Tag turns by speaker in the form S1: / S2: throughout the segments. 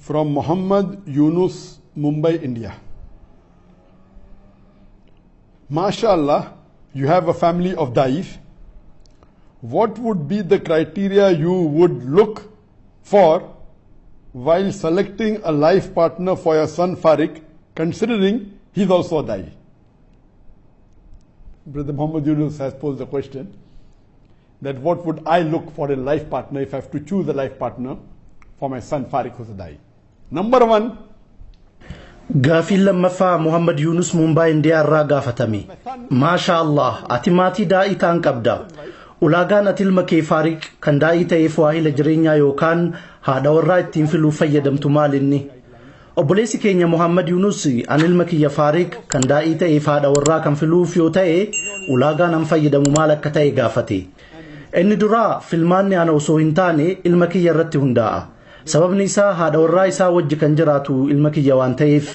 S1: From Muhammad Yunus, Mumbai, India. MashaAllah, you have a family of Da'is. What would be the criteria you would look for while selecting a life partner for your son Fariq, considering he's also a Da'i? Brother Muhammad Yunus has posed the question that what would I look for a life partner if I have to choose a life partner for my son Fariq, who's a Da'i? Number one,
S2: Gaafiin lammaffaa Muhammad Yunus Mumbaay Indiyaa irraa gaafatame. Maasha Allah, ati maatii daa'ii ta'an qabda. Ulaagaan ati ilma kee Faariq kan daa'ii ta'eef waahila jireenyaa yookaan haadha warraa ittiin filuuf fayyadamtu maal inni? Obboleessi keenya Muhammad Yunus an ilma kiyya Faariq kan daa'ii ta'eef haadha warraa kan filuuf yoo ta'e ulaagaan an fayyadamu maal akka ta'e gaafate. Inni duraa filmaanni ana osoo hin taane ilma kiyya irratti hundaa'a. Sababni isaa haadha warraa isaa wajji kan jiraatu ilma kiyya waan ta'eef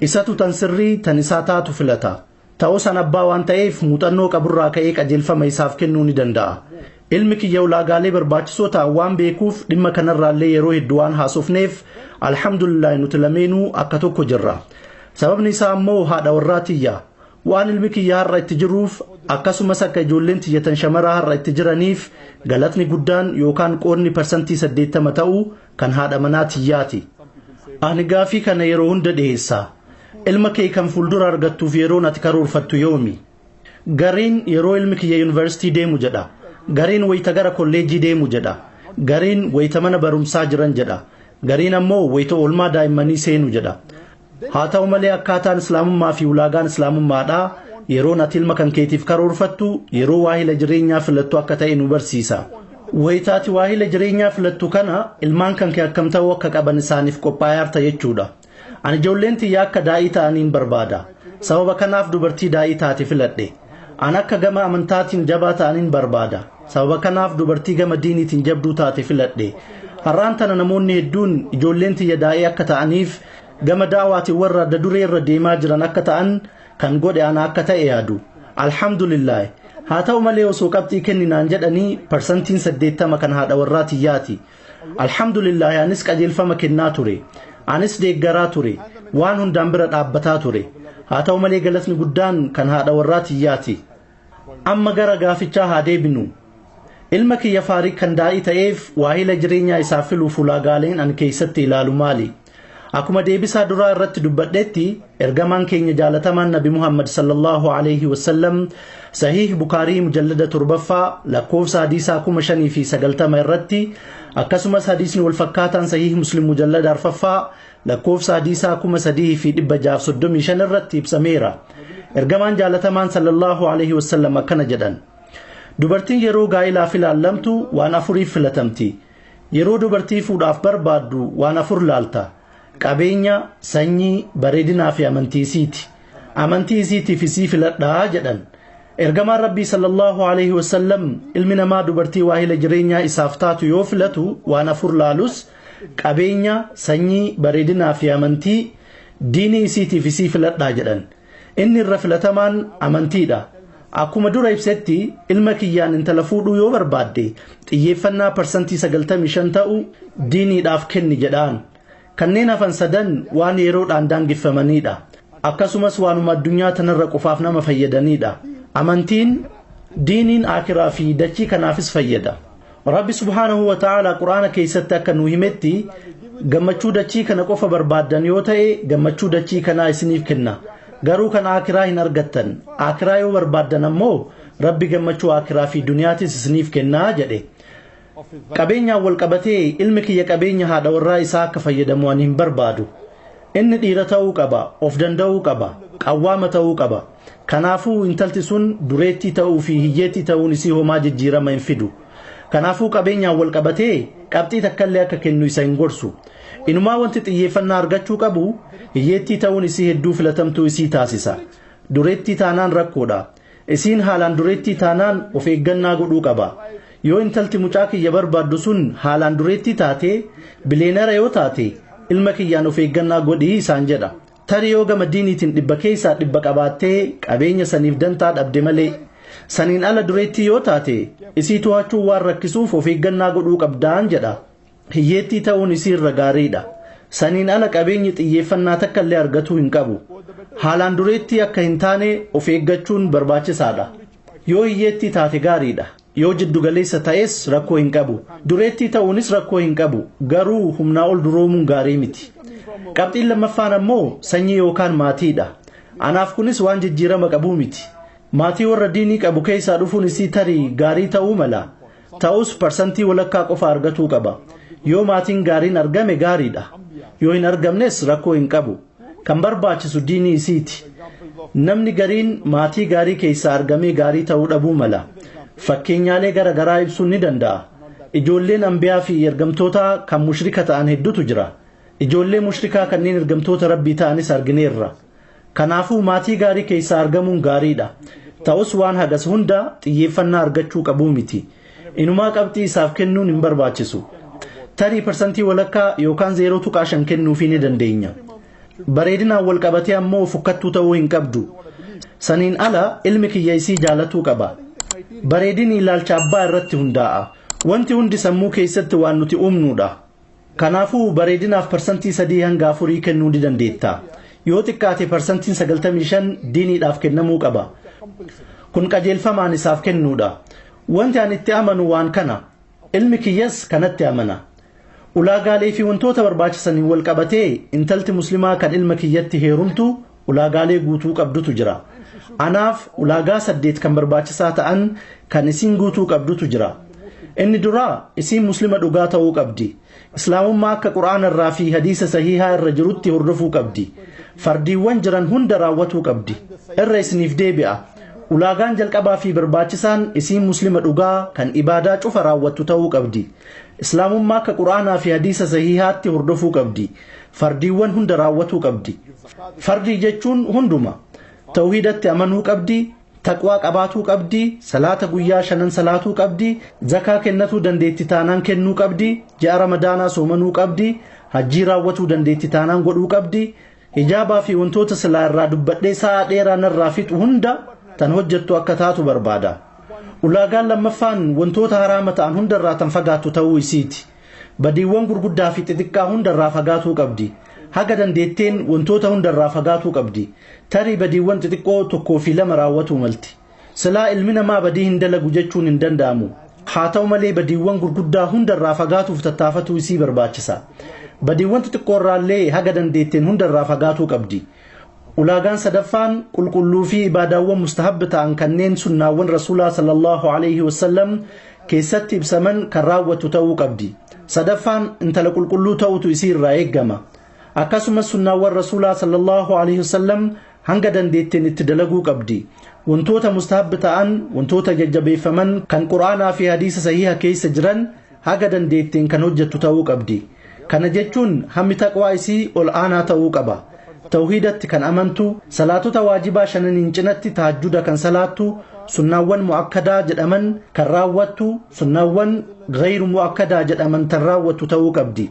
S2: isatu tan sirrii tan isaa taatu filata. Ta'us an abbaa waan ta'eef muuxannoo qaburraa ka'ee qajeelfama isaaf kennuu ni danda'a. Ilmi kiyya ulaagaalee barbaachisoo ta'an waan beekuuf dhimma kanarraallee yeroo hedduu waan haasofneef alhamdulillah nuti lameenuu akka tokko jirra. Sababni isaa ammoo haadha warraa tiyya. Waan ilmi kiyya har'a itti jiruuf akkasumas akka ijoolleen tiyyatan shamaraa har'a itti jiraniif galatni guddaan yookaan qoodni 80% ta'u kan haadha manaa tiyyaati. Ani gaafii kana yeroo hunda dhiyeessa. Ilma kee kan fuuldura argattuuf yeroon ati karoorfattu yoomi? Gariin yeroo ilmi kiyya yuunivarsiitii deemu jedha. Gariin wayita gara kolleejjii deemu jedha. Gariin wayita mana barumsaa jiran jedha. Gariin ammoo wayita oolmaa daa'immanii seenu jedha. Haa ta'u malee akkaataan islaamummaa fi ulaagaan islaamummaadhaa yeroon ati ilma kan keetiif karoorfattu yeroo waahila jireenyaa filattu akka ta'e nu barsiisa. Wayita ati waahila jireenyaa filattu kana ilmaan kan kee akkam ta'uu akka qaban isaaniif qophaa'aarta jechuudha. Ani ijoolleen tiyya akka daa'ii ta'aniin barbaada. Sababa kanaaf dubartii daa'ii taate filadhe. Ani akka gama amantaatiin jabaa ta'aniin barbaada. Sababa kanaaf dubartii gama diiniitiin jabduu taate filadhe. Har'aan tana namoonni hedduun ijoolleen tiyya daa'ii akka ta'aniif gama daawaatiin warra adda duree irra deemaa jiran akka ta'an kan godhe ana akka ta'e yaadu. Alhamdulillah. Haa ta'u malee osoo qabxii kenninaan jedhanii 80% kan haadha warraa tiyyaati. Alhamdulillah anis qajeelfama kennaa ture. Anis deeggaraa ture. Waan hundaan bira dhaabbataa ture. Haa ta'u malee galatni guddaan kan haadha warraa tiyyaati. Amma gara gaafichaa haa deebinu. Ilma kiyya Faariq kan daa'ii ta'eef waahila jireenyaa isaaf filuuf ulaagaaleen an keessatti ilaalu maali? Akkuma deebisaa duraa irratti dubbadhetti ergamaan keenya jaalatamaan Nabi Muhammad sallallahu alaihi wasallam Sahiih Bukaarii mujallada 7ffaa lakkoofsa hadiisaa 5090 irratti akkasumas hadiisni wal fakkaataan Sahiih Muslim mujallada 4ffaa lakkoofsa hadiisaa 3635 irratti ibsameera. Ergamaan jaalatamaan sallallahu alaihi wasallam akkana jedhan. Dubartiin yeroo gaa'ilaaf ilaallamtu waan afuriif filatamti. Yeroo dubartii fuudhaaf barbaaddu waan afur laalta. Qabeenya, sanyii, bareedinaa fi amantii isiiti. Amantii isiitiif isii filadhaa jedhan. Ergamaan Rabbii sallallahu alaihi wasallam ilmi namaa dubartii waahila jireenyaa isaaf taatu yoo filatu waan afur laalus qabeenya, sanyii, bareedinaa fi amantii diinii isiitiif isii filadhaa jedhan. Inni irra filatamaan amantiidha. Akkuma dura ibsetti ilma kiyyaan intala fuudhuu yoo barbaadde xiyyeeffannaa 95% ta'u diiniidhaaf kenni jedhaan. Kanneen hafan sadan waan yeroodhaan daangeffamanidha. Akkasumas waanuma addunyaa tanarra qofaaf nama fayyadanidha. Amantiin diiniin akiraa fi dachii kanaafis fayyada. Rabbi subhaanahu wa ta'ala quraana keessatti akka nu himetti gammachuu dachii kana qofa barbaaddan yoo ta'e gammachuu dachii kanaa isiniif kenna. Garuu kan akiraa hin argattan. Akiraa yoo barbaaddan ammoo Rabbi gammachuu akiraa fi duniyaatis isiniif kennaa jedhe. Qabeenyaan wal qabatee ilmi kiyya qabeenya haadha warraa isaa akka fayyadamu ani hin barbaadu. Inni dhiira ta'uu qaba, of danda'uu qaba, qawwaama ta'uu qaba. Kanaafuu intalti sun dureettii ta'uu fi hiyyeettii ta'uun isii homaa jijjiirama hin fidu. Kanaafuu qabeenyaan wal qabatee qabxii takkallee akka kennu isa hin gorsu. Inumaa wanti xiyyeeffannaa argachuu qabu hiyyeettii ta'uun isii hedduu filatamtuu isii taasisa. Dureettii taanaan rakkoodha. Isiin haalaan dureettii taanaan of eeggannaa godhuu qaba. Yoo intalti mucaa kiyya barbaaddu sun haalaan dureettii taate bileenara yoo taate ilma kiyyaan of eeggannaa godhii isaan jedha. Tarii yoo gama diiniitiin 100 keessaa 100 qabaattee qabeenya saniif dantaa dhabde malee saniin ala dureettii yoo taate isii to'achuu waan rakkisuuf of eeggannaa godhuu qabdaan jedha. Hiyyeettii ta'uun isii irra gaariidha. Saniin ala qabeenyi xiyyeeffannaa takka illee argatuu hin qabu. Haalaan dureetti akka hin taane of eeggachuun barbaachisaadha. Yoo hiyyeettii taate gaariidha. Yoo jiddugaleessa ta'es rakkoo hin qabu. Dureettii ta'uunis rakkoo hin qabu. Garuu humnaa ol duroomuun gaarii miti. Qabxiin lammaffaan ammoo sanyii yookaan maatiidha. Anaaf kunis waan jijjiirama qabuu miti. Maatii warra diinii qabu keessaa dhufuun isii tarii gaarii ta'uu mala. Ta'us parsantii walakkaa qofa argatuu qaba. Yoo maatiin gaariin argame gaariidha. Yoo hin argamnes rakkoo hin qabu. Kan barbaachisu diinii isiiti. Namni gariin maatii gaarii keessaa argamee gaarii ta'uu dhabuu mala. Fakkeenyaalee gara garaa ibsuun ni danda'a. Ijoolleen ambiyaa fi ergamtoota kan mushrika ta'an hedduutu jira. Ijoollee mushrikaa kanneen ergamtoota rabbii ta'anis argineerra. Kanaafuu maatii gaarii keessaa argamuun gaariidha. Ta'us waan hagas hunda xiyyeeffannaa argachuu qabuu miti. Inumaa qabxii isaaf kennuun hin barbaachisu. Tarii parsantii walakkaa yookaan 0.5 kennuufii ni dandeenya. Bareedinaan wal qabatee ammoo fukkattuu ta'uu hin qabdu. Saniin ala ilmi kiyya isii jaalatuu qaba. Bareedinni ilaalcha abbaa irratti hundaa'a. Wanti hundi sammuu keessatti waan nuti uumnudha. Kanaafuu bareedinaaf parsantii 3 hanga 4 kennuu ni dandeetta. Yoo xiqqaate parsantiin 95 diiniidhaaf kennamuu qaba. Kun qajeelfamaan isaaf kennuudha. Wanti ani itti amanu waan kana. Ilmi kiyyas kanatti amana. Ulaagaalee fi wantoota barbaachisaniin wal qabatee intalti muslimaa kan ilma kiyyatti heerumtu ulaagaalee guutuu qabdutu jira. Anaaf ulaagaa 8 kan barbaachisaa ta'an kan isiin guutuu qabdutu jira. Inni duraa isiin muslima dhugaa ta'uu qabdi. Islaamummaa akka Qur'aana irraa fi hadiisa sahihaa irra jirutti hordofuu qabdi. Fardiiwwan jiran hunda raawwatuu qabdi. Irra isiniif deebi'a. Ulaagaan jalqabaa fi barbaachisaan isiin muslima dhugaa kan ibaadaa cufa raawwattu ta'uu qabdi. Islaamummaa akka Qur'aanaa fi hadiisa sahihaatti hordofuu qabdi. Fardiiwwan hunda raawwatuu qabdi. Fardii jechuun hunduma. Tawhiidatti amanuu qabdi. Taqwaa qabaatuu qabdi. Salaata guyyaa 5 salaatuu qabdi. Zakaa kennatuu dandeetti taanaan kennuu qabdi. Ji'a Ramadaanaa soomanuu qabdi. Hajjii raawwatuu dandeetti taanaan godhuu qabdi. Hijaabaa fi wantoota silaa irraa dubbadhee sa'a dheeraa narraa fixu hunda tan hojjettu akka taatu barbaada. Ulaagaan lammaffaan wantoota haraama ta'an hundarraa tan fagaattu ta'uu isiiti. Badiiwwan gurguddaa fi xixiqqaa hundarraa fagaatuu qabdi. Haga dandeetteen wantoota hundarraa fagaatuu qabdi. Tarii badiiwwan xixiqqoo 1 fi 2 raawwatuu malti. Silaa ilmi namaa badii hin dalagu jechuun hin danda'amu. Haa ta'u malee badiiwwan gurguddaa hundarraa fagaatuuf tattaafatuu isii barbaachisa. Badiiwwan xixiqqoo irraallee haga dandeetteen hundarraa fagaatuu qabdi. Ulaagaan sadaffaan qulqulluu fi ibaadaawwan mustahabba ta'an kanneen sunnaawwan Rasuulaa sallallahu alaihi wasallam keessatti ibsaman kan raawwattu ta'uu qabdi. Sadaffaan intala qulqulluu ta'utu isii irraa eeggama. Akkasumas sunnaawwan Rasuulaa sallallahu alaihi wasallam hanga dandeetteen itti dalaguu qabdi. Wantoota mustahabba ta'an, wantoota jajjabeeffaman kan Qur'aanaa fi hadiisa sahiha keessa jiran haga dandeetteen kan hojjettu ta'uu qabdi. Kana jechuun hammi taqwaa isii ol aanaa ta'uu qaba. Tawhiidatti kan amantu, salaatota waajibaa 5 cinatti tahajjuda kan salaattu, sunnaawwan mu'akkadaa jedhaman kan raawwattu, sunnaawwan ghayru mu'akkadaa jedhaman tan raawwattu ta'uu qabdi.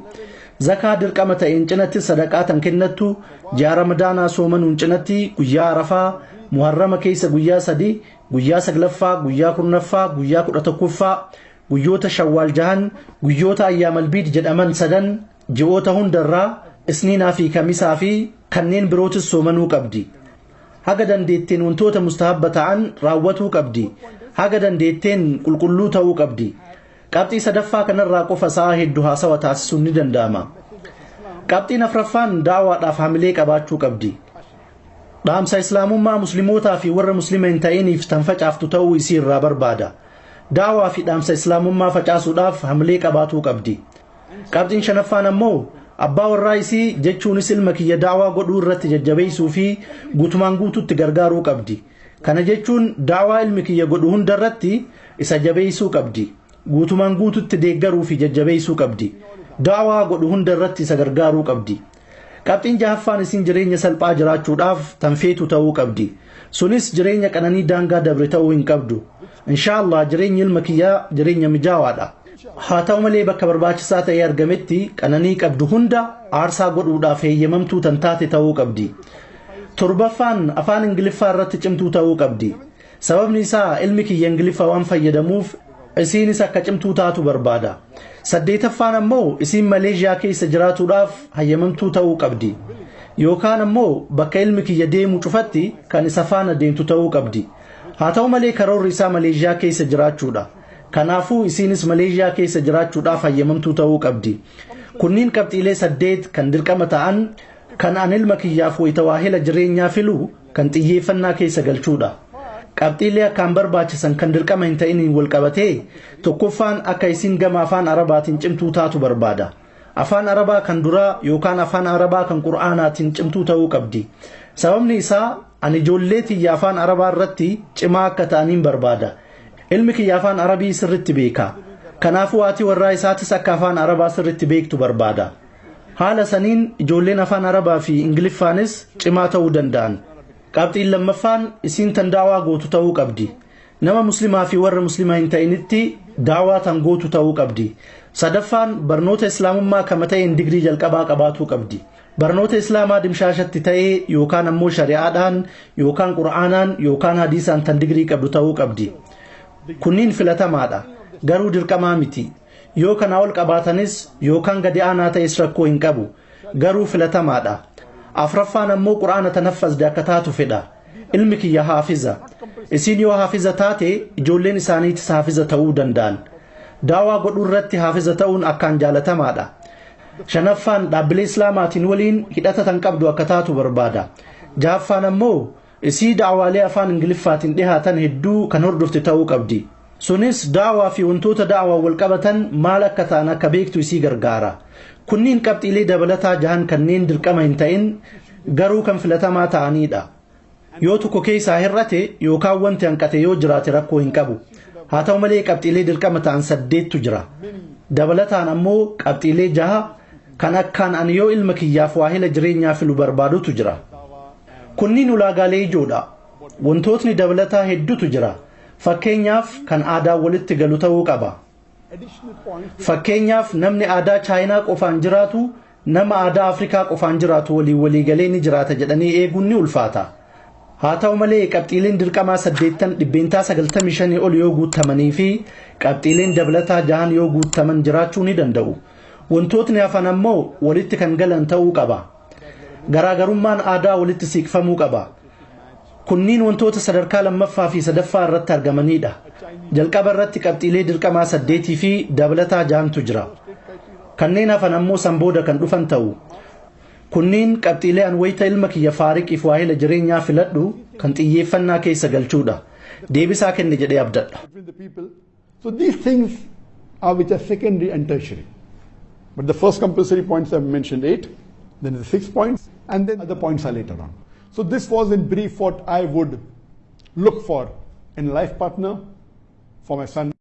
S2: Zakaa dirqama ta'een cinatti sadaqaa tan kennattu, ji'a Ramadaanaa soomanuun cinatti guyyaa Arafaa, Muharrama keessa guyyaa 3, guyyaa 9ffaa, guyyaa 10ffaa, guyyaa 11ffaa, guyyoota Shawwaal 6, guyyoota Ayyaamal Biid jedhaman 3, ji'oota hundarraa Isniinaa fi Kamisaa fi kanneen birootis soomanuu qabdi. Haga dandeetteen wantoota mustahabba ta'an raawwatuu qabdi. Haga dandeetteen qulqulluu ta'uu qabdi. Qabxii sadaffaa kanarraa qofa sa'a hedduu haasawa taasisuun ni danda'ama. Qabxiin afraffaan da'awaadhaaf hamilee qabaachuu qabdi. Dhaamsa Islaamummaa muslimootaa fi warra muslima hin ta'iniif tan facaaftu ta'uu isii irraa barbaada. Da'awaa fi dhaamsa Islaamummaa facaasuudhaaf hamilee qabaatuu qabdi. Qabxiin shanaffaan ammoo abbaa warraa isii jechuunis ilma kiyya da'awaa godhuu irratti jajjabeessuu fi guutumaan guututti gargaaruu qabdi. Kana jechuun da'awaa ilmi kiyya godhu hunda irratti isa jabeessuu qabdi. Guutumaan guututti deeggaruu fi jajjabeessuu qabdi. Da'awaa godhu hunda irratti isa gargaaruu qabdi. Qabxiin jahaffaan isiin jireenya salphaa jiraachuudhaaf tan feetu ta'uu qabdi. Sunis jireenya qananii daangaa dabre ta'uu hin qabdu. Inshaallah jireenyi ilma kiyyaa jireenya mijaawaadha. Haa ta'u malee bakka barbaachisaa ta'ee argametti qananii qabdu hunda aarsaa godhuudhaaf heeyyamamtuu tan taate ta'uu qabdi. Torbaffaan afaan Ingiliffaa irratti cimtuu ta'uu qabdi. Sababni isaa ilmi kiyya Ingiliffa waan fayyadamuuf Isiinis akka cimtuu taatu barbaada. Saddeetaffaan ammoo isiin Maleeshiyaa keessa jiraatuudhaaf hayyamamtuu ta'uu qabdi. Yookaan ammoo bakka ilmi kiyya deemu cufatti kan isa faana deemtu ta'uu qabdi. Haa ta'u malee karoorri isaa Maleeshiyaa keessa jiraachuudha. Kanaafuu isiinis Maleeshiyaa keessa jiraachuudhaaf hayyamamtuu ta'uu qabdi. Kunniin qabxiilee 8 kan dirqama ta'an kan an ilma kiyyaaf wayita waahila jireenyaa filu kan xiyyeeffannaa keessa galchuudha. Qabxiilee akkaan barbaachisan kan dirqama hin ta'iniin wal qabatee tokkoffaan akka isiin gama afaan Arabaatiin cimtuu taatu barbaada. Afaan Arabaa kan duraa yookaan afaan Arabaa kan Qur'aanaatiin cimtuu ta'uu qabdi. Sababni isaa ani ijoollee tiyya afaan Arabaa irratti cimaa akka ta'aniin barbaada. Ilmi kiyya afaan Arabii sirritti beeka. Kanaafuu haati warraa isaatis akka afaan Arabaa sirritti beektu barbaada. Haala saniin ijoolleen afaan Arabaa fi Ingiliffaanis cimaa ta'uu danda'an. Qabxiin lammaffaan isiin tan daawaa gootu ta'uu qabdi. Nama muslimaa fi warra muslima hin ta'initti daawaa tan gootu ta'uu qabdi. Sadaffaan barnoota islaamummaa kama ta'een digrii jalqabaa qabaatuu qabdi. Barnoota islaamaa dimshaashatti ta'ee yookaan ammoo shari'aadhaan yookaan qur'aanaan yookaan hadiisaan tan digrii qabdu ta'uu qabdi. Kunniin filatamaadha. Garuu dirqamaa miti. Yoo kanaa ol qabaatanis yookaan gadi aanaa ta'es rakkoo hin qabu. Garuu filatamaadha. Afraffaan ammoo qur'aana tanaffazde akka taatu fedha. Ilmi kiyya haafiza. Isiin yoo haafiza taate ijoolleen isaaniitis haafiza ta'uu danda'an. Daawaa godhuu irratti haafiza ta'uun akkaan jaalatamaadha. Shanaffaan dhaabbilee islaamaatiin waliin hidhata tan qabdu akka taatu barbaada. Jahaffaan ammoo isii daawaalee afaan Ingiliffaatiin dhihaatan hedduu kan hordofte ta'uu qabdi. Sunis daawaa fi wantoota daawaa wal qabatan maal akka ta'an akka beektu isii gargaara. Kunniin qabxiilee dabalataa jahan kanneen dirqama hin ta'in garuu kan filatamaa ta'anidha. Yoo tokko keessaa hir'ate yookaan wanti hanqate yoo jiraate rakkoo hin qabu. Haa ta'u malee qabxiilee dirqama ta'an 8tu jira. Dabalataan ammoo qabxiilee 6 kan akkaan ani yoo ilma kiyyaaf waahila jireenyaa filu barbaadutu jira. Kunniin ulaagaalee ijoodha. Wantootni dabalataa hedduutu jira. Fakkeenyaaf kan aadaa walitti galu ta'uu qaba. Fakkeenyaaf namni aadaa Chaayinaa qofaan jiraatu nama aadaa Afrikaa qofaan jiraatu waliin waliigalee ni jiraata jedhanii eeguun ni ulfaata. Haa ta'u malee qabxiileen dirqamaa 8 95% ol yoo guutamanii fi qabxiileen dabalataa 6 yoo guutaman jiraachuu ni danda'u. Wantootni hafan ammoo walitti kan galan ta'uu qaba. Garaagarummaan aadaa walitti siiqfamuu qaba. Kunniin wantoota sadarkaa lammaffaa fi sadaffaa irratti argamanidha. Jalqaba irratti qabxiilee dirqamaa 8 fi dabalataa 6tu jira. Kanneen hafan ammoo san booda kan dhufan ta'u. Kunniin qabxiilee an wayita ilma kiyya Faariqiif waahila jireenyaa filadhu kan xiyyeeffannaa keessa galchuudha. Deebisaa kenne jedhee abdadha.
S1: So these things are which are secondary and tertiary. But the first compulsory points I've mentioned 8, then the 6 points, and then other points are later on. So this was in brief what I would look for in a life partner for my son.